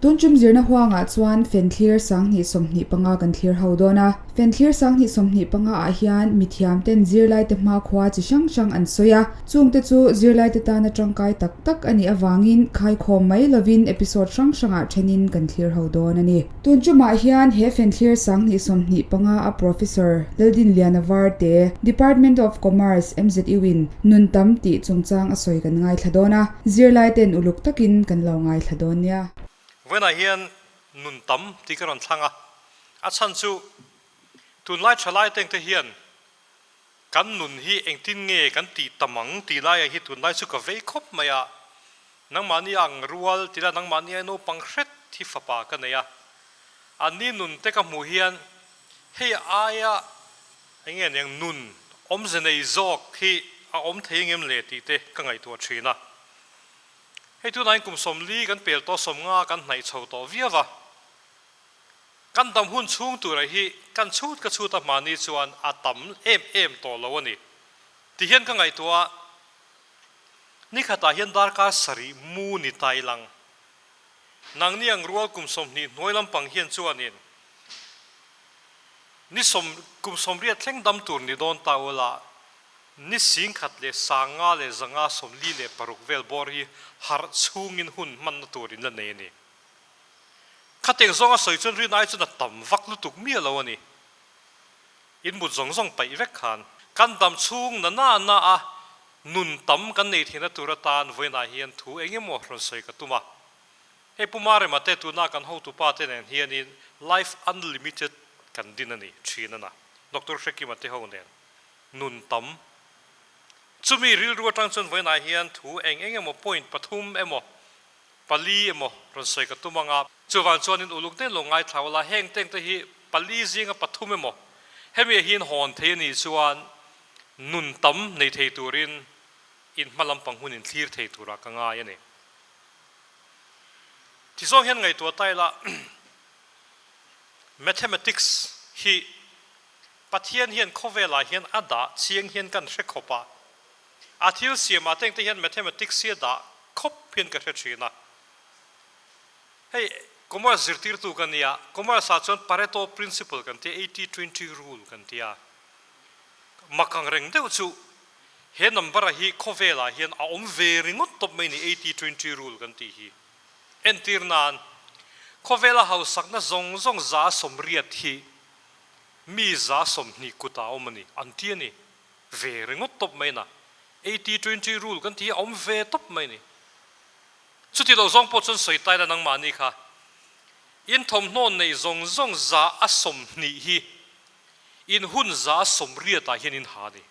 Tun tum zirna huangah chuan Fenthlir 2025 kan thlir ho dawn a. Fenthlir 2025 ah hian mithiam ten zirlaite hmakhua chi hrang hrang an sawi a, chungte chu zirlaite tana tangkai tak tak a nih avangin khaikhawm mai lovin episode hrang hrangah thenin kan thlir ho dawn a ni. Tun tumah hian he Fenthlir 2025 a Professor Laldinliana Varte, Department of Commerce, MZU in nun tam tih chungchang a sawi kan ngaithla dawn a, zirlaiten uluk takin kan lo ngaithla dawn nia. Vawiinah hian nun tam tih ka rawn thlang a, a chhan chu tunlai thalai tengte hian kan nun hi engtin nge kan tih tam ang tih laia hi tunlai chu ka vei khawp mai a, nangmahni ang rual tila nangmahni ai naupang hret hi fapa ka nei a, anni nun te ka hmuh hian hei aia eng nge niang nun awmze nei zawk hi a awm thei engem le tih te ka ngaihtuah thin a. Hei tunah kum 40 kan pel tawh 50 kan hnaih chho tawh viau a, kan dam hun chhung tura hi kan chhut ka chhut a hmahni chuan a tam em em tawh lo a ni. Tihian ka ngaihtuah a, nikhatah hian darkar sarih mu ni tai lang. Nangni ang rual kum 20 hnuai lampang hian chuanin ni sawm kum 80 thleng dam tur ni dawn ta ula, Ni 10,000 leh 500 leh 146 vel bawr hi harh chhungin hun hmanna tur in la nei a ni. Khateng zawnga sawi chuan rin ai chuan a tam vak lutuk miah lo a ni. In mut zawng zawng paih vek khan. Kan dam chhung na na na a nun tam kan nei theihna tur atan vawiinah hian thu eng emaw rawn sawi ka tum a. Hei Pu Marema te tuna kan hotupa te nen hianin Life Unlimited kan din a ni thin a na. Doctor Hrekima te ho nen. Nun tam. Chumi rilru atang chuan vawiinah hian thu eng eng emaw point pathum emaw pali emaw rawn sawi ka tum anga, chuvang chuanin uluk deuh lo ngaithla ula, heng teng te hi pali zinga pathum emaw hemi ah hian hawn thei a nih chuan nun tam nei thei turin in hma lampang hun in thlir thei turah ka ngai a ni. Tizawng hian ngaihtuah ta ila Mathematics hi Pathian hian khawvelah hian a dah chiang hian kan hre khawp a, a thil siamah te engte hian mathematics hi a dah khawp hian ka hre thin a. Hei commerce zirtirtu ka nia, commerce ah chuan Pareto principle kan tia, 80-20 rule kan tia. Mak ang reng deuh chu he number a hi khawvelah hian a awm ve ringawt tawp mai ni 80-20 rule kan tih hi. Entir nan, khawvela hausakna zawng zawng 80% hi Mi 20% kutah a awm a ni, an ti a ni. Ve ringawt tawp mai na. 80-20 rule kan ti hi a awm ve tawp mai a ni. Chuti lo zawng pawh chuan sawi tai la nangmahni kha. In thawmhnaw neih zawng zawng 20% hi in hun 80% ah hian in ha a ni.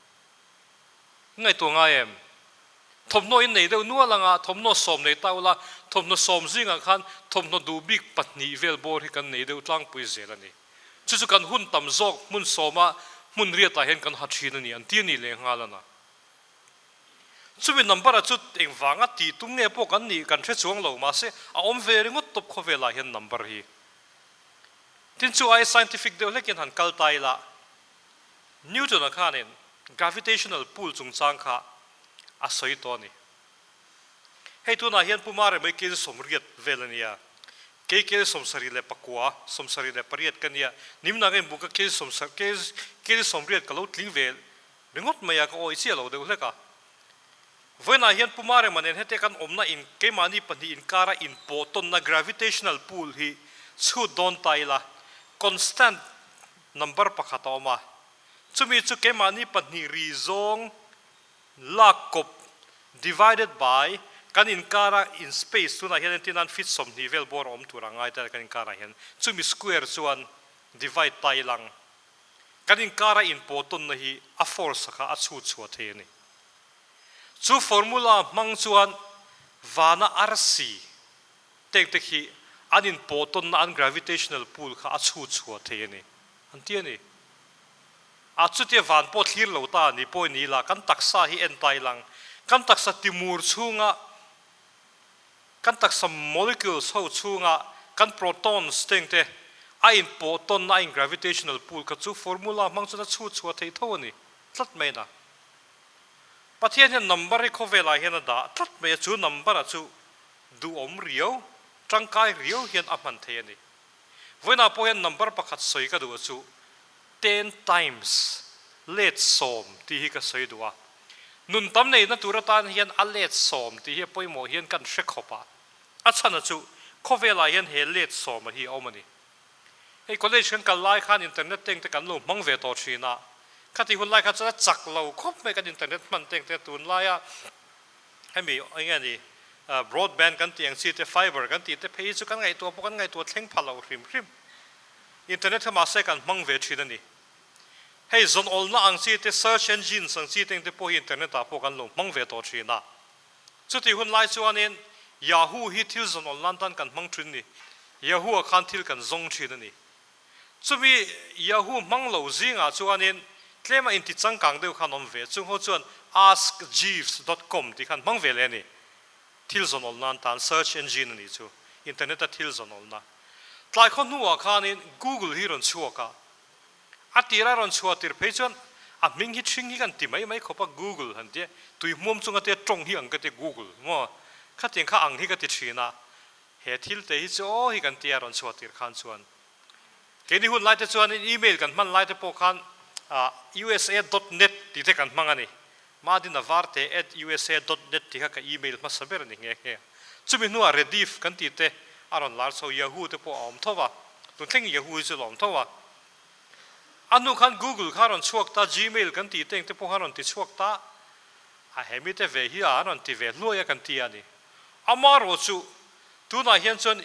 Ngaihtuah ngai em? Thawmhnaw in nei deuh nual anga thawmhnaw 10 nei ta ula, thawmhnaw 10 zingah khan thawmhnaw duh bik pahnih vel bawr hi kan nei deuh tlangpui zel a ni. Chu chu kan hun tam zawk hmun 10-a hmun riatah hian kan ha thin a ni an ti a ni leh nghal a na. Chumi number-a chu engvanga tih tum nge pawh kan nih kan hre chuang lo, mahse a awm ve ringawt tawp khawvelah hian number hi. Tin chu ai scientific deuh hlekin han kal ta ila, Newton-a khanin gravitational pull chungchang kha a sawi tawh a ni. Hei tunah hian Pu Mare mai kil 80 vel a nia. Kei kil 79, 78 ka nia. Nimna ka inbuk a kil sawmsar kil kil 80 ka lo tling ve ringawt mai a, ka awih chiah lo deuh hlek a. Vawiinah hian Pu Marema nen hete kan awmna in keimahni pahnih inkara inpawh tawnna gravitational pull hi chhut dawn ta ila constant number pakhat a awm a. Chumi chu keimahni pahnih ri zawng lak kawp divided by kan inkara in space tunah hian entir nan feet 20 vel bawr a awm tur a ngai ta kan inkarah hian chumi square chuan divide ta ilang kan inkara inpawh tawnna hi a force kha a chhut chhuah thei a ni. Chu formula hmang chuan vana arsi tengte khi an inpawh tawnna an gravitational pull kha a chhut chhuah thei a ni an ti a ni. A chutia van pawh thlir lo ta ni pawh ni ila kan taksa hi en ta ilang kan taksa timur chhunga kan taksa molecules ho chhunga kan protons tengte a inpawh tawnna a in gravitational pull kha chu formula hmang chuan a chhut chhuah thei tho a ni tlat mai na. Pathian hian number hi khawvelah hian a dah tlat mai a, chu number-a chu duhawm riau. Tangkai riau hian a hman thei a ni. Vawiinah pawh hian number pakhat sawi ka duh chu ten times let sawm tih hi ka sawi duh a. Nun tam neihna tur atan hian a let sawm tih hi a pawimawh hian kan hre khawp a. A chhana chu khawvelah hian he let sawma hi a awm a ni. Hei college kan kal lai khan internet teng te kan lo hmang ve tawh thin a, khati hun lai kha chuan a chak lo khawp mai kan internet hman teng te tunlaia hemi eng nge ni broadband kan tih ang chi te fiber kan tih te phei hi chu kan ngaihtuah pawh kan ngaihtuah thleng pha lo hrim hrim. Internet kha mahse kan hmang ve thin a ni. Hei zawn awlna ang chi te search engines ang chi teng te pawh hi internet ah pawh kan lo hmang ve tawh thin a. Chutih hun lai chuanin Yahoo hi thil zawn awl nan tan kan hmang thin a ni. Yahoo ah khan thil kan zawng thin a ni. Chumi Yahoo hmang lo zingah chuanin tlema inti changkang deuh khan awm ve. Chung ho chuan askjeeves dot com tih khan hmang ve leh a ni. Thil zawn awl nan tan search engine a nih chu. Internet a thil zawn awlna. Tlai khaw hnuah khanin Google hi rawn chhuak a. A tira rawn chhuah tir phei chuan a hming hi ṭhing hi kan ti mai mai khawp a, Google han tia, tui hmuam chunga tia ṭawng hi ang ka tia Google maw? Khatiang kha ang hi ka ti ṭhin a, he thil te hi chu aw hi kan tia rawn chhuah tir khan chuan keini hun lai te chuan email kan hman lai te pawh khan usa dot net tih te kan hmang a ni. Madina Varte at usa dot net tih kha ka email hmasa ber a ni nghe nghe. Chumi hnuah Rediff kan tih te a rawn lar chho, Yahoo te pawh a awm tho va, tun thleng Yahoo hi chu la awm tho a. A hnu khan Google kha a rawn chhuak ta, Gmail kan tih te engte pawh kha a rawn ti chhuak ta, a hemi te ve hi a rawn ti ve hluai a kan ti a ni. Amaherawh chu tunah hian chuan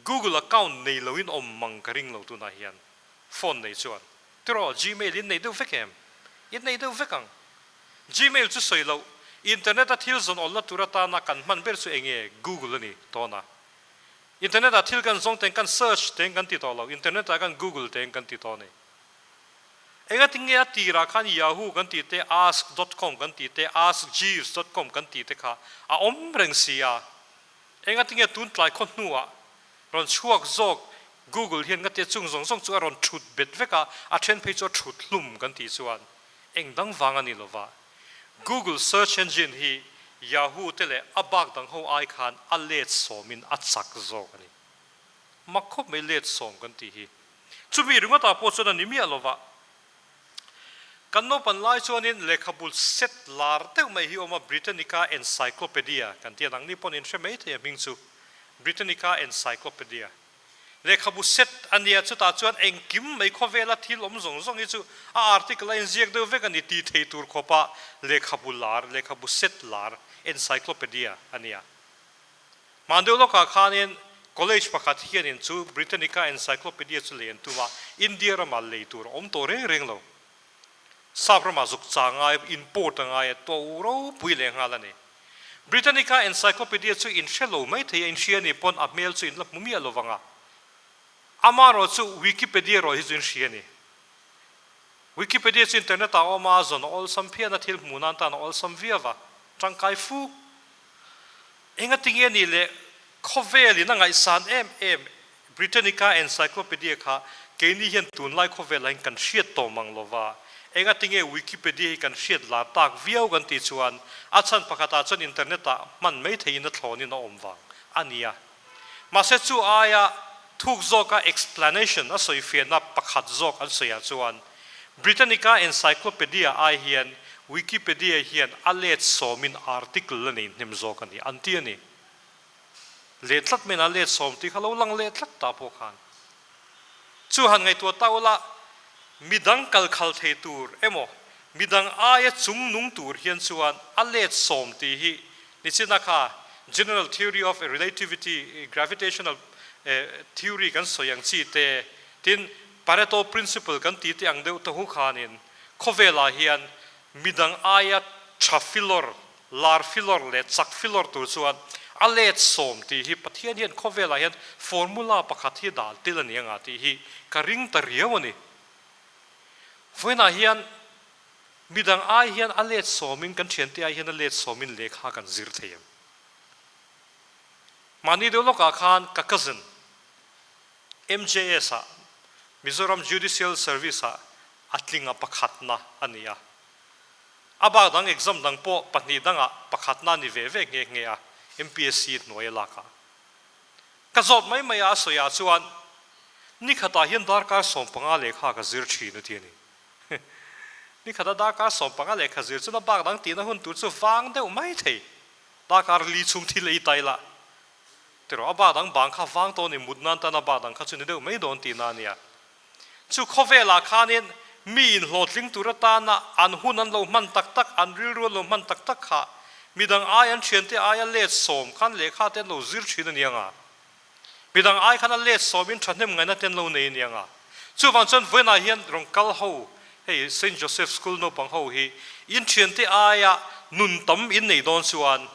Google account nei loin awm mang ka ring lo tunah hian phone nei chuan. Tiraw, Gmail in nei deuh vek em? In nei deuh vek ang. Gmail chu sawi loh, internet a thil zawn awlna tur atana kan hman ber chu eng nge? Google a ni tawn a. Internet ah thil kan zawng teng kan search teng kan ti tawh lo, internet ah kan Google teng kan ti tawh a ni. Engati nge a tirah khan Yahoo kan tih te, Ask dot com kan tih te, Ask Jeeves dot com kan tih te kha a awm reng si a. Engati nge tun tlai khaw hnuah rawn chhuak zawk Google hian ngatia chung zawng zawng chu a rawn thut bet vek a, a then phei chu a thut hlum kan tih chuan eng dang vang a ni lova. Google search engine hi Yahoo te leh a bak dang ho ai khan a let sawmin a chak zawk a ni. Mak khawp mai let sawm kan tih hi. Chumi ringawtah pawh chuan a ni miah lova. Kan naupan lai chuanin lehkhabu set lar deuh mai hi awm a, Britannica Encyclopedia kan tih a, nangni pawn in hre mai thei a hming chu, Britannica Encyclopedia. Lehkhabu set a nia, chutah chuan engkim mai khawvela thil awm zawng zawng hi chu a article a inziak deuh vek a ni tih thei tur khawpa lehkhabu lar, lehkhabu set lar, encyclopedia a nia. Hman deuh lawkah khanin college pakhat hianin chu Britannica Encyclopedia chu lei an tum a, India ramah lei tur a awm tawh reng reng lo. Sap ramah zuk cha ngai, import a ngai a, to ropui leh nghal a ni. Britannica Encyclopedia chu in hre lo mai thei a, in hria nih pawn a hmel chu in la hmu miah lo vang a. Amaherawh chu Wikipedia erawh hi chu in hria a ni. Wikipedia chu internet ah a awm a, a zawn a awlsam phian a, thil hmuh nan tan a awlsam viau a, tangkai fu. Engatinge nih leh khawvelin a ngaihsan em em Britannica Encyclopedia kha keini hian tunlai khawvelah hian kan hriat tawh mang lo va, engatinge Wikipedia hi kan hriat lar tak viau kan tih chuan a chhan pakhatah chuan internet ah hman mai theihin a thlawnin a awm vang a nia. Mahse chu aia thuk zawka explanation a sawifiahna pakhat zawk an sawiah chuan Britannica Encyclopedia ai hian Wikipedia hian a let sawmin article a nei hnem zawk a ni an ti a ni. Leh tlat mai na let sawm tih kha lo lang leh tlat ta pawh khan chu han ngaihtuah ta ula midang kal khal thei tur emaw midang aia chung nung tur hian chuan a let sawm tih hi Nichina kha General Theory of Relativity, Gravitational Theory kan sawi ang chi te, tin Pareto Principle kan tih te ang deuh te hu khanin khawvelah hian midang aia tha filawr, lar filawr leh chak filawr tur chuan a let sawm tih hi Pathian hian khawvelah hian formula pakhat hi dal tel a ni anga tih hi ka ring ta riau a ni. Vawiinah hian Midang ai hian a let sawmin, kan thiante ai hian a let sawmin lehkha kan zir thei em? Mahni deuh lawkah khan ka cousin MJS ah, Mizoram Judicial Service ah a tling a pakhatna a ni a. A bak dang exam dang pawh pahnih dangah pakhatna a ni ve ve nghe nghe a, MPSC hnuai a lak ah. Ka zawt mai mai a, a sawiah chuan, Ni khatah hian darkar 15 lehkha ka zir thin a ti a ni. Ni khata darkar 15 lehkha zir chuna bak dang tihna hun tur chu vang deuh mai thei. Darkar li chhung thil ei ta ila tiraw a bak dang bang kha vang tawh a ni, mut nan tan a bak dang kha chu ni deuh mai dawn tihna a nia. Chu khawvelah khanin mi inhlawhtling tur atana an hun an lo hman tak tak, an rilru an lo hman tak tak kha midang ai an thiante aia let sawm khan lehkha te an lo zir thin a ni ang a. Midang ai khan a let sawmin thahnem ngaihna te an lo nei a ni ang a. Chuvang chuan vawiinah hian rawn kal ho, hei Saint Joseph School naupang ho hi in thiante aia nun tam in nei dawn chuan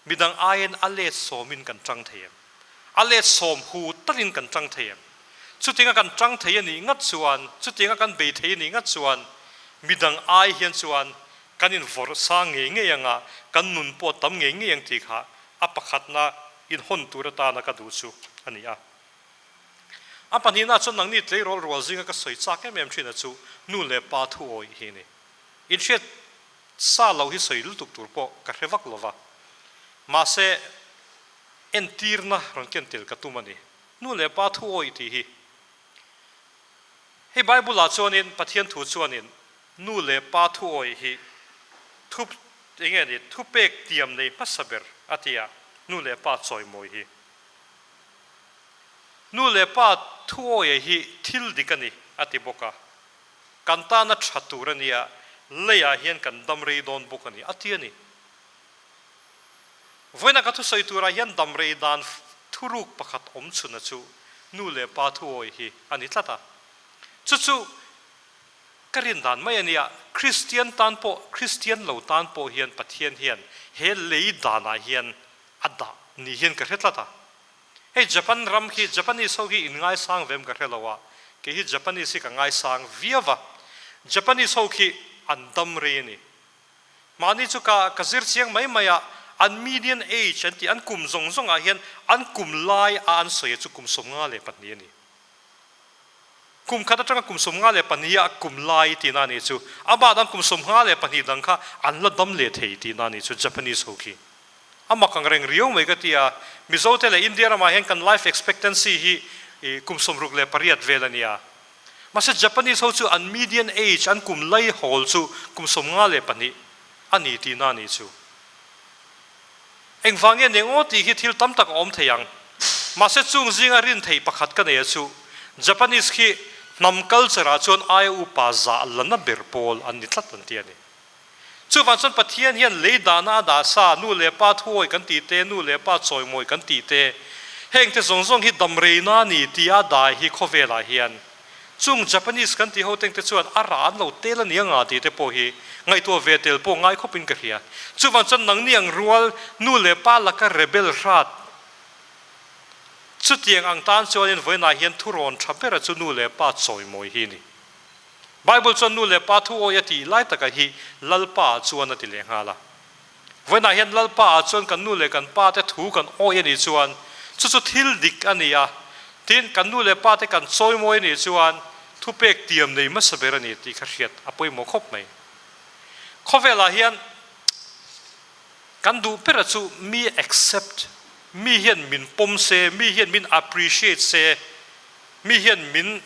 midang aiin a let sawmin kan tang thei em? A let sawm hu talin kan tang thei em? Chutianga kan tang thei a nih ngat chuan, chutianga kan bei thei a nih ngat chuan midang ai hian chuan kan invawrh sang ngei ngei ang a, kan nun pawh a tam ngei ngei ang tih kha a pakhatna inhawn tur atana ka duh chu a ni a. A pahnihna chuan nangni tleirawl rual zinga ka sawi chak em em thina chu nu leh pa thu awih hi a ni. Inhriat sa lo hi sawi lutuk tur pawh ka hre vak lova, mahse entirna rawn ken tel ka tum a ni. Nu leh pa thu awih tih hi hei Bible ah chuanin Pathian thu chuanin nu leh pa thu awih hi thu eng nge ni thupek tiam nei hmasa ber a ti a, nu leh pa chawimawi hi. Nu leh pa thu awih hi thil dik a ni a ti bawk a. Kan tana tha tur a nia, leiah hian kan dam rei dawn bawk a ni, a ti a ni. Vawiina ka thusawi turah hian dam rei dan thuruk pakhat awm chhuna chu nu leh pa thuawi hi a ni tlat a. Chu chu ka rin dan mai a nia, Kristian tan pawh, Kristian lo tan pawh hian Pathian hian he lei danah hian a dah ni hian ka hre tlat a. Hei Japan ram khi Japanese ho hi in ngaisang ve em ka hre lo a, kei hi Japanese hi ka ngaisang viau a, Japanese ho khi an dam rei a ni. Mahni chu ka ka zir chiang mai mai a, an median age an tih an kum zawng zawng ah hian an kum lai a an sawi chu kum 52 a ni. Kum khat atanga kum 52 ah kum lai tihna a nih chu, amah dang kum 52 dang kha an la dam leh thei tihna a nih chu Japanese ho khi. A mak ang reng riau mai ka ti a, Mizo te leh India ramah hian kan life expectancy hi kum 68 vel a nia. Mahse Japanese ho chu an median age, an kum lai hawl chu kum 52 a ni tihna a nih chu. Engvang nge nen aw tih hi thil tam tak a awm thei ang. Mahse chung zinga rin theih pakhat ka nei a chu, Japanese khi hnam culture ah chuan aia upa zah la na ber pawl an ni tlat an ti a ni. Chuvang chuan Pathian hian lei dahna a dah sa, nu leh pa thuawi kan tih te, nu leh pa chawimawi kan tih te, heng te zawng zawng hi damreina a ni tih a dai hi khawvelah hian chung Japanese kan tih ho teng te chuan a rah an lo tel a ni anga tih te pawh hi ngaihtuah ve tel pawh ngai khawpin ka hria. Chuvang chuan nangni ang rual nu leh pa laka rebel hrat chutiang ang tan chuanin vawiinah hian thurawn tha bera chu nu leh pa chawimawi hi a ni. Bible chuan nu leh pa thu awih a tih lai taka hi Lalpa ah chuan a ti leh nghal a. Vawiinah hian Lalpa ah chuan kan nu leh kan pa te thu kan awih a nih chuan chu chu thil dik a ni a, tin kan nu leh pa te kan chawimawi a nih chuan thupek tiam nei hmasa ber a ni tih kha hriat a pawimawh khawp mai. Khawvelah hian kan duh bera chu mi accept, mi hian min pawm se, mi hian min appreciate se, mi hian min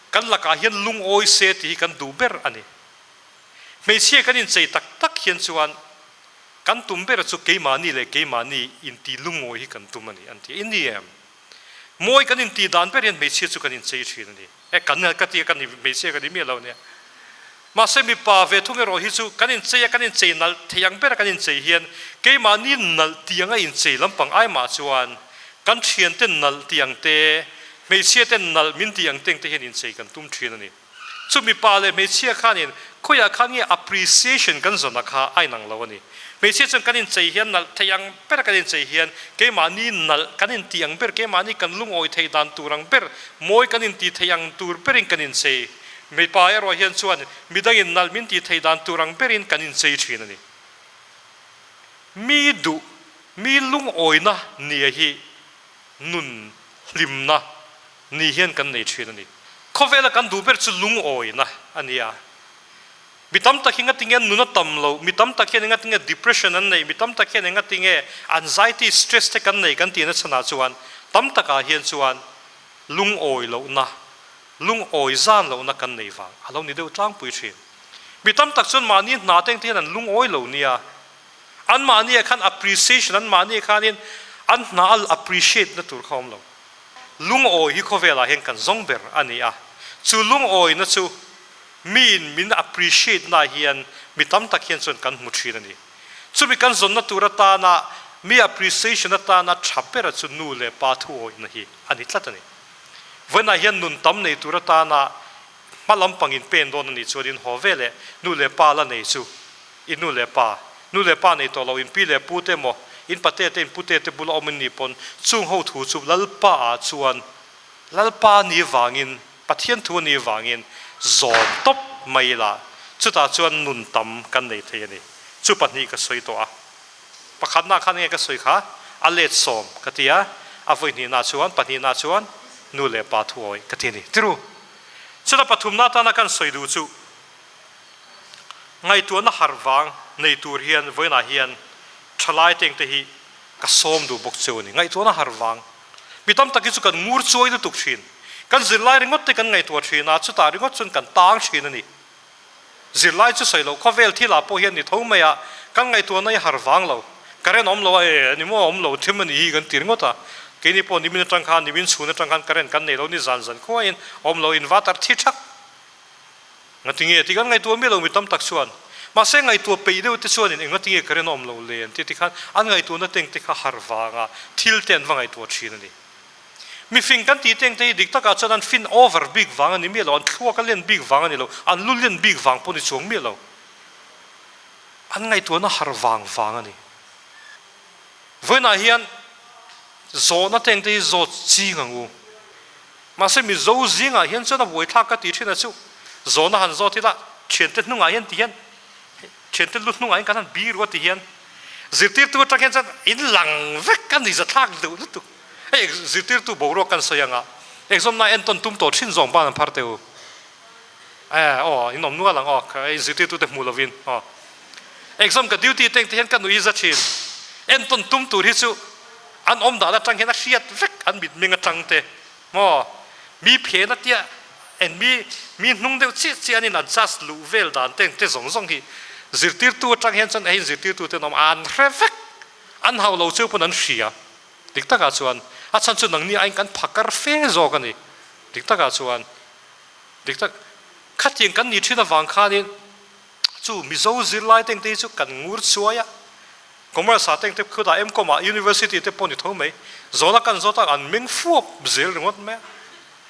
Kan lakah hian lungawi se tih hi kan duh ber a ni. Hmeichhia kan inchei tak tak hian chuan kan tum ber chu keimahni leh keimahni inti lungawi hi kan tum a ni an ti a. I ni em? Mawi kan intih dan ber hian hmeichhia chu kan inchei thin a ni. E kan ka ti a kan hmeichhia kan ni miah lo ania. Mahse mipa ve thung erawh hi chu kan inchei a, kan inchei nalh thei ang bera kan inchei hian keimahni nalh tih anga inchei lampang ai mah chuan kan thiante nalh tih ang te, hmeichhia te nalh min tih ang teng te hian inchei kan tum thin a ni. Chu mipa leh hmeichhia khanin khawiah khan nge appreciation kan zawna kha a inang lo a ni. Hmeichhia chuan kan inchei hian nalh thei ang bera kan inchei hian keimahni nalh kan intih ang ber, keimahni kan lungawi thei dan tur ang ber, mawi kan intih thei ang tur berin kan inchei. Mipa erawh hian chuan midangin nalh min tih thei dan tur ang berin kan inchei thin a ni. Mi duh, mi lungawina nia hi nun hlimna ni hian kan nei thin a ni. Khawvela kan duh ber chu lungawina a ni a. Mi tam tak hi ngatinge nun a tam lo, mi tam tak hian engatinge depression an neih, mi tam tak hian engatinge anxiety, stress te kan nei kan tihna chhanah chuan Tam takah hian chuan lungawi lohna, lungawi zan lohna kan nei vang a lo ni deuh tlangpui thin. Mi tam tak chuan mahni hna teng te hian an lungawi lo nia. Anmahniah khan appreciation, anmahniah khanin an hna a appreciate na tur kha a awm lo. Lungawi hi khawvelah hian kan zawng ber a ni a, chu lungawina chu miin min appreciate na hian mi tam tak hian chuan kan hmu thin a ni. Chumi kan zawnna tur atana mi appreciation atana tha bera chu nu leh pa thuawihna hi a ni tlat a ni. Vawiinah hian nun tam nei tur atana hma lampang in pen dawn a nih chuan in haw ve leh nu leh pa la nei chu i nu leh pa, nu leh pa nei tawh lo in pi leh pu te emaw in pate te in pute te bula awm in nih pawn chung ho thu chu Lalpa ah chuan Lalpa ni vangin Pathian thu a nih vangin zawm tawp mai ila chutah chuan nun tam kan nei thei a ni. Chu pahnih ka sawi tawh a. Pakhatna khan enge ka sawi kha? A let sawm ka ti a, a vawi hnihna chuan pahnihna chuan nu leh pa thu awih ka ti a ni. Tiru. Chutah pathumna atana kan sawi duh chu ngaihtuahna harh vang nei tur hian vawiinah hian thalai tengte hi ka sawm duh bawk cheu a ni. Ngaihtuahna harh vang. Mi tam tak hi chu kan ngur chuai lutuk thin. Kan zirlai ringawt te kan ngaihtuah thin a, chutah ringawt chuan kan tang thin a ni. Zirlai chu sawi loh khawvel thilah pawh hian ni tho mai a, kan ngaihtuahna hi harh vang lo. Current awm lo a, e, ni maw awm lo thim a ni hi kan ti ringawt a. Keini pawh nimin atang khan, nimin chhun atang khan current kan nei lo ni zan zan khuaiin awm lo inverter thi thak. Ngatinge ti kan ngaihtuah miah lo mi tam tak chuan. Mahse ngaihtuah peih deuh te chuanin eng ngatinge ka rinawm lo le an ti ti khan an ngaihtuahna teng te kha harh vanga thil te an va ngaihtuah thin a ni. Mifing kan tih teng te hi dik takah chuan an fin over bik vang a ni miah lo, an thluak a len bik vang a ni lo, an lu len bik vang pawh ni chuang miah lo. An ngaihtuahna harh vang vang a ni. Vawiinah hian zawhna teng te hi zawt ching ang u. Mahse Mizo zingah hian chuan a buaithlak ka ti thin a chu zawhna han zawt ila thiante hnungah hian ti hian thiante lu hnungah hian kan han bi ruat ti hian zirtirtu atang hian chuan in lang vek a ni zathlak deuh lutuk. Hei zirtirtu boruak kan sawi anga exam-na entawn tum tawh thin zawng ban an phar teh u. Eh aw in awm nual ang aw hei zirtirtute hmuh lovin aw. Exam ka duty teng te hian ka nuih za thin. Entawn tum tur hi chu an awm dan atang hian a hriat vek an mitmeng atang te maw mi phen a tia en mi mi hnung deuh chiah chiah an in adjust luh vel dan teng te zawng zawng hi zirtirtu atang hian chuan hei zirtirtu ten awm an hre vek an hau lo cheu pawn an hria dik takah chuan a chhan chu nangni aiin kan phakar fe zawk a ni dik takah chuan dik tak khatiang kan nih thin avang khanin chu Mizo zirlai teng te hi chu kan ngur chuai a Commerce ah teng te khutah M-Com ah University te pawh ni tho mai. Zawhna kan zawt a an meng fuap zel ringawt mai a.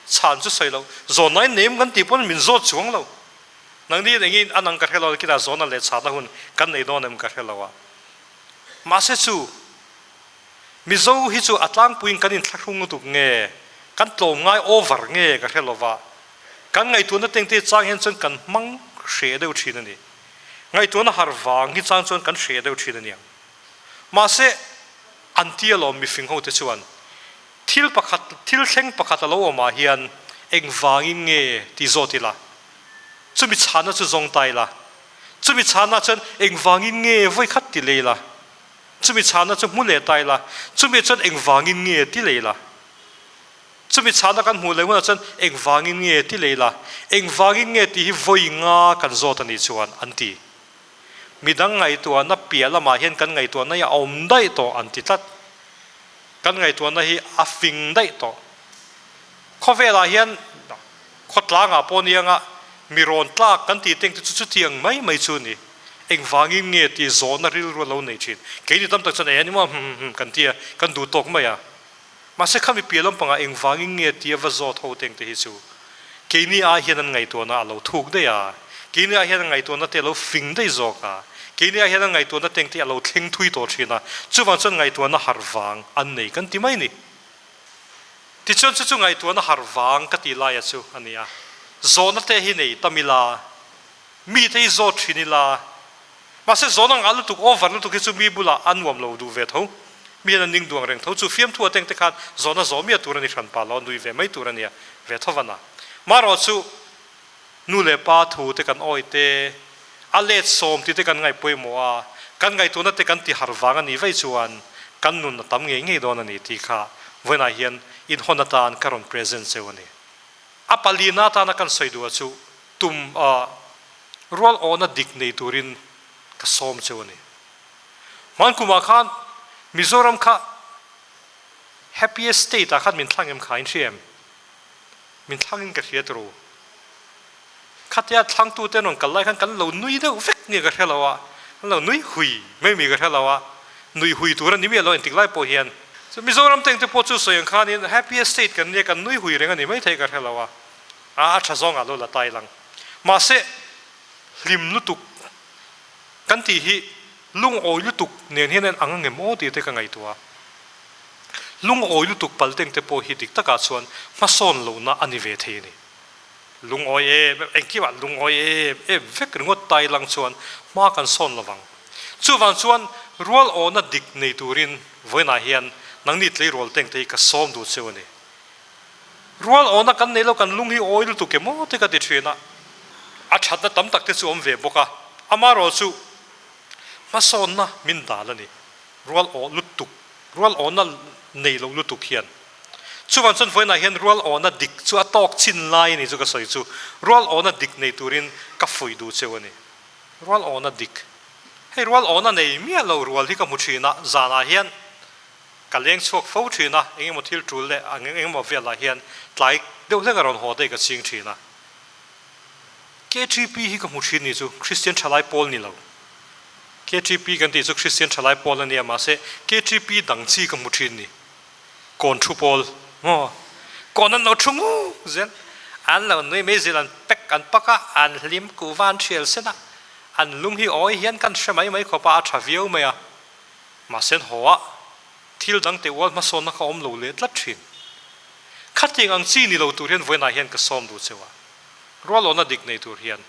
Chhan chu sawi loh. Zawhna in neim kan tih pawn min zawt chuang lo. Nangni in engin a nang ka hre lo kinah zawhna leh chhahna hun kan nei dawn em ka hre lo a. Mahse chu Mizo hi chu a tlangpuiin kan inthlahrung lutuk nge kan tlawm ngai over nge ka hre lo va. Kan ngaihtuahna tengte chang hian chuan kan hmang hreh deuh thin a ni. Ngaihtuahna har vang hi chang chuan kan hre deuh thin a niang. Mahse, an ti alawm mifing ho te chuan thil pakhat, thil thleng pakhat a lo awm ah hian engvangin nge ti zawt ila, chumi chhana chu zawng ta ila, chumi chhana chuan engvangin nge vawikhat ti lei ila, chumi chhana chu hmu leh ta ila, chumi chuan engvangin nge ti lei ila. Chumi chhana kan hmuh leh hunah chuan engvangin nge ti lei la, engvangin nge tih hi vawi nga kan zawt a nih chuan an ti. Midang ngaihtuahna piah lamah hian kan ngaihtuahna hi a awm daih tawh an ti tlat. Kan ngaihtuahna hi a fing daih tawh. Khawvelah hian khawtlangah pawh nianga mi rawn tlak kan tih teng te chu chutiang mai mai chu a ni. Engvangin nge tih zawhna rilru a lo nei thin. Keini tam tak chuan eng emaw hum hum kan ti a, kan duh tawk mai a. Mahse khami piah lampangah engvangin nge tia va zawt ho teng te hi chu keini ai hian an ngaihtuahna a lo thuk daih a, keini ai hian an ngaihtuahna te a lo fing daih zawk a, keini ai hian an ngaihtuahna teng te a lo thleng thui tawh thin a, chuvang chuan ngaihtuahna harh vang an nei kan ti mai ni. Tichuan chu chu ngaihtuahna harh vang ka tih laia chu a ni a, zawhna te hi nei tam ila, mite hi zawt thin ila, Mahse zawn ang a lutuk over lutuk hi chu mi bulah a nuam lo duh ve tho. Mi hian an ning duang reng tho. Chu fiamthu a teng te khan zawn a zawh miah tur a ni hran pa lo, nui ve mai tur a nia ve tho van a. Marawh chu nu leh pa thu te kan awi te, a let sawm tih te kan ngaih pawimawh a, kan ngaihtuahna te kan ti har vang a nih vaih chuan kan nun a tam ngei ngei dawn a ni tih kha. Vawiinah hian in hawn atan ka rawn present cheu a ni. A palina atana kan sawi duh a chu tum a rual awhna dik nei turin ka sawm cheu a ni. Hman kumah khan Mizoram kha happiest state ah khan min thlang em kha in hria em? Min thlangin ka hria turu. Khatia thlangtute an rawn kal lai khan kan lo nui deuh vek nge ka hre lo a, kan lo nui hui mai mai ka hre lo a, nui hui tur a ni miah lo engtik lai pawh hian. Chu Mizoram tengte pawh chu sawi ang khanin happiest state kan nia kan nui hui reng a ni maithei ka hre lo a, a tha zawngah lo la tai lang. Mahse hlim lutuk kan tih hi lungawi lutuk nen hian a ang angem aw tih te ka ngaihtuah a. Lungawi lutuk pal tengte pawh hi dik takah chuan hmasawn lohna a ni ve thei a ni. Lungawi em em, engkimah lungawi em em vek ringawt tai lang chuan hma kan sawn lo vang. Chuvang chuan rual awhna dik nei turin vawiinah hian nangni tleirawl tengte hi ka sawm duh cheu a ni. Rual awhna kan nei lo, kan lung hi awi lutuk emaw te ka ti thin a, a thatna tam tak te chu awm ve bawk a, amaherawh chu hmasawnna min dal a ni. Rual awh lutuk, rual awhna nei lo lutuk hian. Chuvang chuan vawiinah hian rual awhna dik chu a tawk chin lai a ni chu ka sawi chu. Rual awhna dik nei turin ka fuih duh cheu a ni. Rual awhna dik. Hei rual awhna nei miah lo rual hi ka hmu thin a, zanah hian ka leng chhuak fo thin a, eng emaw thil tul leh eng emaw velah hian tlai deuh hlek a rawn haw daih ka ching thin a. KTP hi ka hmu thin ni chu Kristian thalai pawl ni lo. KTP kan tih chu Kristian thalai pawl a nia mahse KTP dang chi ka hmu thin ni. Kawn thu pawl maw? Kawn an lo thu ngu zel. An lo nui mai zel an pack an pak a, an hlim kuhva an thial sen a, an lung hi awi hian kan hre mai mai khawp a, a tha viau mai a. Mahse an haw a, thil dang teh ual hmasawnna kha awm lo leh tlat thin. Khatiang ang chi ni lo tur hian vawiinah hian ka sawm duh cheu a, rualawhna dik nei tur hian.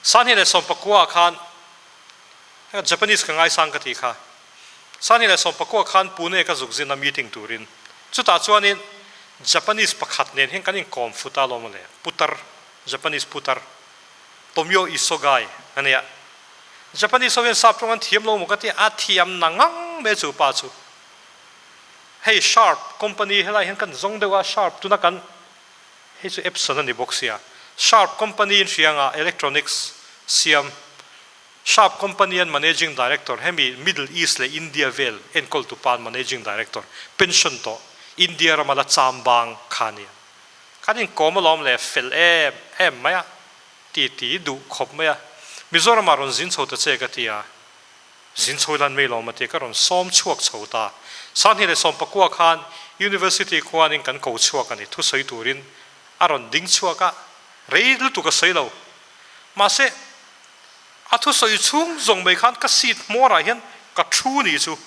Sanhia leh Sawmpakua ah khan Japanese ka ngaisang ka tih kha. Sanhia leh Sawmpakua khan Pune ka zuk zin a meeting turin. Chutah chuanin Japanese pakhat nen hian kan inkawm fut a lawm le, putar, Japanese putar, Tomio Isogai a nia. Japanese ho hian sap tawng an thiam lo maw ka ti a, a thiam na ngang mai chu pa chu. Hei Sharp company helai hian kan zawng deuh a, Sharp tuna kan hei chu Epson a ni bawk sia, Sharp company in hria anga electronics siam Sharp company an managing director hemi Middle East leh India vel enkawl tu pa an managing director pension tawh India rama la cham bang kha nia. Kan inkawm alawm le fel em em mai a ti ti duh khawp mai a. Mizoramah rawn zin chho ta che ka ti a. Zin chho lan mai lawm a ti ka rawn sawm chhuak chho ta. Sanghnih leh 19 khan University khuanin kan ko chhuak a ni thusawi turin a rawn ding chhuak a, rei lutuk a sawi lo. Mahse, a thusawi chhung zawng mai khan ka seat hmawrah hian ka thu ni chu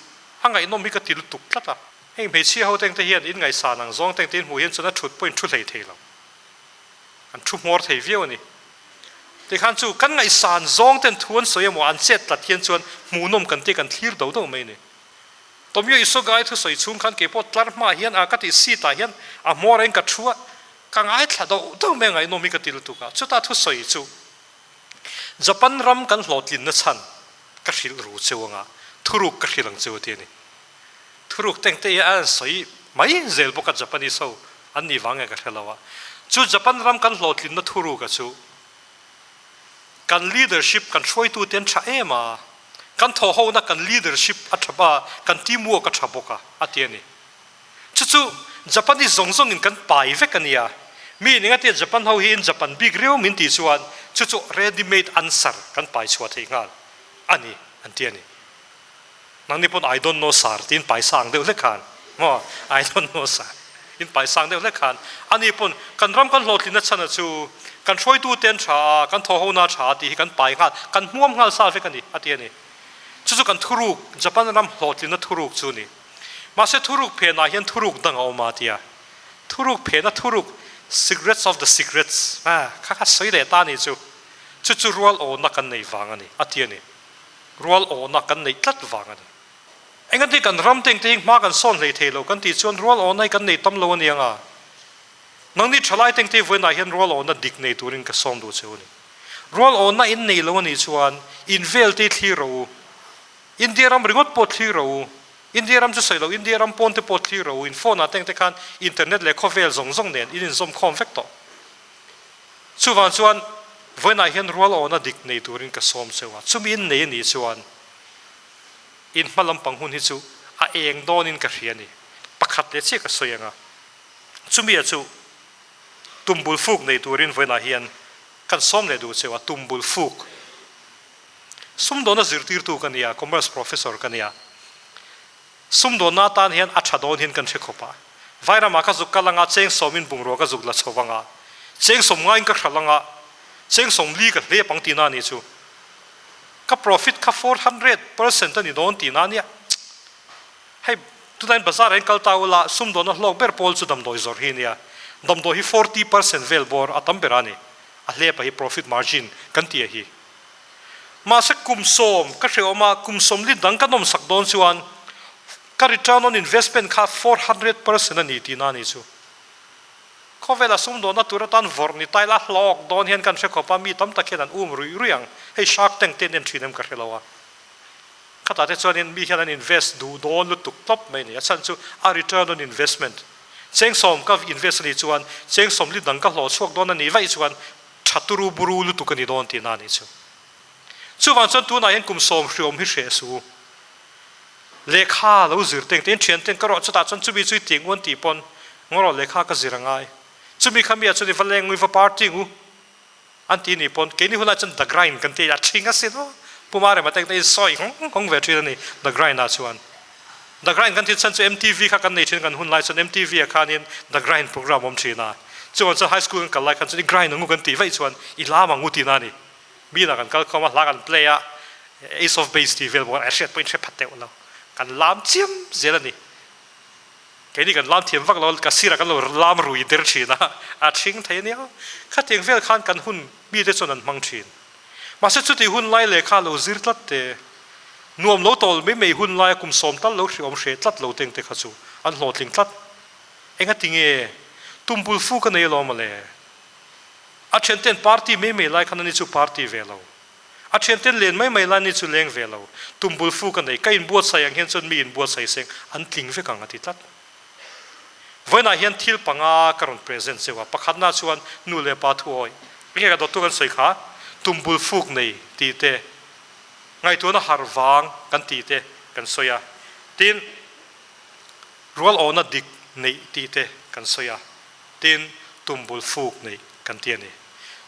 a ngaihnawm hi ka ti lutuk tlat a. Heng hmeichhia ho tengte hian in ngaihsan ang zawng tengte in hmuh hian chuan a thut pawhin thu hlei thei lo. An thu hmawr thei viau a ni. Tikhan chu kan ngaihsan zawng ten thu an sawi emaw an chet tlat hian chuan hmuhnawm kan tih kan thlir do do mai a ni. Tomio Isogai thusawi chhung khan keipawh tlar hmaah hian a ka tih seat ah hian a hmawr in ka thu a, ka ngaithla do do mai a ngaihnawm hi ka ti lutuk a. Chuta thusawi chu Japan ram kan hlawhtlinna chhan ka hrilh ru cheu anga thuruk ka hrilh ang cheu a ti a ni. Thuruk tengte hi a sawi mai zel bawk a Japanese ho an nih vang nge ka hre lo a. Chu Japan ram kan hlawhtlinna thuruk a chu kan leadership kan hruaitute an tha em a, kan thawhhona kan leadership a tha ba, kan teamwork a tha bawk a, a ti a ni. Chu chu Japanese zawng zawngin kan pai vek a nia. Mi in engatia Japan ho hi in Japan bik riau min tih chuan chu chu ready made answer kan pai chhuah theih nghal a ni an ti a ni. Nangni pawn I don't know sir tiin pai sang deuh hlek khan maw I don't know sir in pai sang deuh hlek khan ani pawn kan ram kan hlawhtlinna chhan a chu kan hruaitu te an tha a kan thawhhona a tha a tih hi kan pai nghal kan hmuam nghal sa vek a ni a ti a ni. Chu chu kan thuruk Japan ram hlawhtlinna thuruk chu a ni. Mahse thuruk phenah hian thuruk dang a awm a ti a. Thuruk phena thuruk secrets of the secrets a kha kha sawi leh ta a nih chu. Chu chu rual awhna kan nei vang a ni a ti a ni. Rual awhna kan neih tlat vang a ni. Engati kan ram teng te hi hma kan sawn hlei thei lo kan tih chuan rual awhna hi kan nei tam lo a ni ang a. Nangni thalai teng te hi vawiinah hian rual awhna dik nei turin ka sawm duh cheu a ni. Rual awhna in nei lo a nih chuan in vel te hi thlir rawh u. India ram ringawt pawh thlir rawh u. India ram chu sawi lo, India ram pawn te pawh thlir ro in phone ah teng te khan internet leh khawvel zawng zawng nen in inzawm khawm vek tawh. Chuvang chuan vawiinah hian rual awna dik nei turin ka sawm cheu a, chumi in nei a nih chuan in hma lampang hun hi chu a eng dawnin ka hria a ni. Pakhat leh chiah ka sawi ang a, chumi ah chu tumbul fuk nei turin vawiinah hian kan sawm leh duh cheu a, tumbul fuk. Sumdawnna zirtirtu ka nia, Commerce Professor ka nia. Sumdawnna atan hian a tha dawn hian kan hre khawp a. Vairamah ka zuk kal anga cheng sawmin bungrua ka zuk la chho anga, cheng sawm ngaiin ka hral anga, cheng sawm li ka hlep ang tihna a nih chu. Ka profit kha 400% a ni dawn tihna a nia. Hei, tunah hian bazar ah hian kal ta ula, sumdawnna hlawk ber pawl chu damdawi zawrh hi a nia. Damdawi hi 40% vel bawr a tam ber a ni. A hlepa hi profit margin kan tih a hi. Mahse kum sawm ka hrehawm a, kum sawmli dang ka nawmsak dawn chuan ka return on investment kha 400% a ni tihna a ni chu. Khawvela sumdawnna tur atan vawrh ni ta ila hlawk dawn hian kan hre khawp a, mi tam tak hian an um ruih ruih ang. Hei Shark Tank te an en thin em ka hre lo a. Khatah te chuanin mi hian an invest duh dawn lutuk tawp mai a ni. A chhan chu a return on investment cheng sawm ka invest a nih chuan cheng sawmli dang ka hlawh chhuak dawn a nih vaih chuan Tha turu buru lutuk a ni dawn tihna a nih chu. Chuvang chuan tunah hian kum sawm hriawm hi hreh su. Lehkha lo zir teng te in thian ten ka rawh chutah chuan chumi chu i tih ngun tih pawn ngaw rawh lehkha ka zir a ngai. Chumi kha mi ah chuan i va leng ngu i va party ngu an ti nih pawn keini hunah chuan the grind kan ti a thing a sin aw. Pu Marema te in sawi nghawng nghawng ve thin a ni the grind ah chuan. The Grind kan tih chhan chu MTV kha kan nei thin kan hun lai chuan MTV ah khanin The Grind program awm thin a. Chuan chuan high school kan kal lai khan chuan i grind angu kan tih vaih chuan i lam angu tihna a ni. Mi inah kan kal khawm a, hla kan play a, Ace of Base tih vel bawk a hriat pawhin hre phat deuh lo. Kan lam chiam zel a ni. Keini kan lam thiam vak lo, ka sirah kan lo lam rui der thin a, a thing thei a nia. Khatiang vel khan kan hun mite chuan an hmang thin. Mahse chuti hun lai lehkha lo zir tlat te, nuam lo tawl mai mai hun laia kum sawm tal lo hriawm hreh tlat lo teng te kha chu an hlawhtling tlat. Engati nge? Tum bul fu ka nei alawm mawle. A thianten party mai mai lai khan ani chu party ve lo. A thianten len mai mai lai ani chu leng ve lo. Tum bul fu ka nei, ka inbuatsaih ang hian chuan mi inbuatsaih seng an tling vek ang a ti tlat. Vawiinah hian thil panga ka rawn present cheu a, pakhatna chuan nu leh pa thu awih, enge ka dawttu kan sawi kha, tumbul fuk nei tih te, ngaihtuahna harh vang kan tih te kan sawi a, tin rual awhna dik neih tih te kan sawi a, tin tumbul fuk neih kan ti a ni.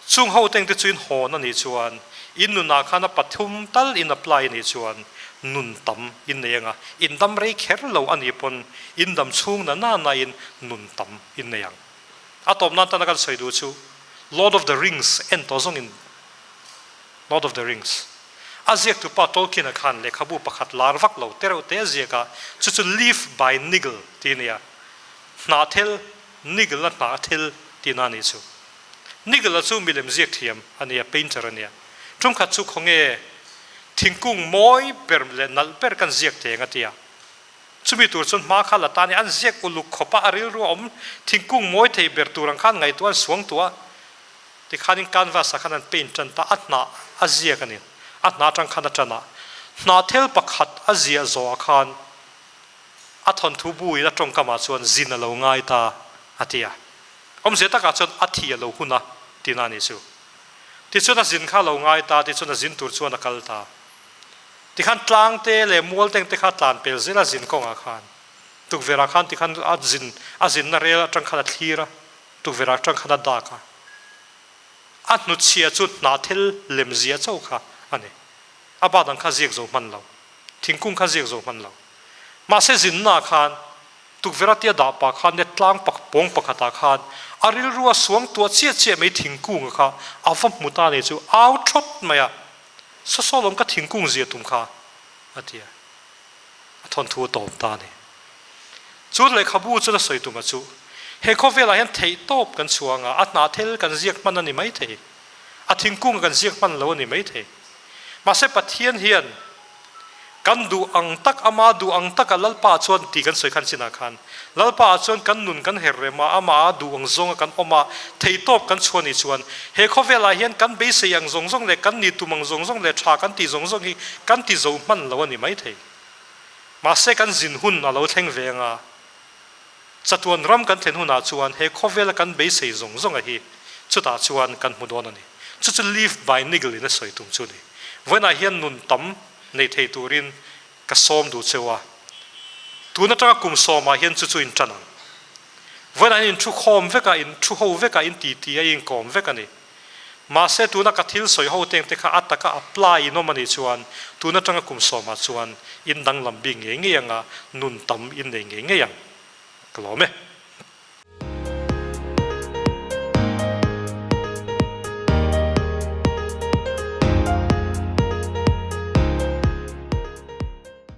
Chung ho teng te chu in hawn a nih chuan in nunah khan a pathum tal in apply a nih chuan nun tam in nei anga, in dam rei kher lo a nih pawn in dam chhung na na na in nun tam in nei ang. A tawp nan tana kan sawi duh chu Lord of the Rings en tawh zawng in Lord of the Rings a ziak tupa Tolkien a khan lehkhabu pakhat lar vak lo tereuh te a ziak a, chu chu Leaf by Niggle tih a ni a, hnahthel Niggle a hnahthel tihna a nih chu. Nigel-a chu milem ziak thiam a nia, painter a nia. Tumkhat chu khawnge thingkung mawi ber leh nalh ber kan ziak teng a tia. Chumi tur chuan hma kha la ta nia, an ziak uluk khawp a, a rilru a awm thingkung mawi thei ber tur ang khan ngaihtuah an suang tuah a. Tikhanin canvas ah khan an paint tan ta, a hnah a ziak a ni. A hnah atang khan a tan a, hnahthel pakhat a ziah zawhah khan a thawnthu buin a tawngkamah chuan zin a lo ngai ta a ti a. Awmzia takah chuan a thi a lo hun a tina a nih chu. Tichuan a zin kha a lo ngai ta, tichuan a zin tur chuan a kal ta. Tikhan tlang te leh mual teng te kha tlan pel zel a zin kawngah khan. Tukverh ah khan tikhan a zin a zinna rel atang khan a thlir a, tukverh atang khan a dak a. A hnutchhia chu hnahthel lemzia chauh kha a ni. A bat ang kha ziak zo hman lo. Thingkung kha ziak zo hman lo. Mahse zinna ah khan Tukverh a tia dah pah khan net tlang pak pawng pakhatah khan a rilru a suang tuah chiah chiah mai thingkung kha a va hmu ta nei chu au thawt mai a, Saw saw lawm ka thingkung zia tum kha a ti a, a thawnthu a tawp ta a ni. Chu lehkhabu chuan a sawi tum a chu he khawvelah hian theih tawp kan chhuang a, a hnahthel kan ziak hman a ni maithei, a thingkung kan ziak hman lo a ni maithei. Mahse Pathian hian kan duh ang tak, ama duh ang taka Lalpa chuan tih kan sawi khan chinah khan Lalpa ah chuan kan nun kan her rem a, amah a duh ang zawnga kan awm a, theihtawp kan chhuah nih chuan he khawvelah hian kan beisei ang zawng zawng leh kan ni tum ang zawng zawng leh tha kan tih zawng zawng hi kan ti zo hman lo a ni maithei. Mahse kan zin hun a lo thleng ve anga, chatuan ram kan thlen hunah chuan he khawvela kan beisei zawng zawnga hi chutah chuan kan hmu dawn a ni. Chu chu live by niggle in a sawi tum chu a ni. Vawiinah hian nun tam nei thei turin ka sawm duh cheu a, tun atanga kum sawmah hian chu chu in tan ang. Vawiinah hian in thu khawm vek a, in thu ho vek a, in titi a, in kawm vek a ni. Mahse tuna ka thil sawi ho teng te kha a taka apply in awm a nih chuan tun atanga kum sawmah chuan in danglam bik ngei ngei anga nun tam in nei ngei ngei ang. Ka lawm e.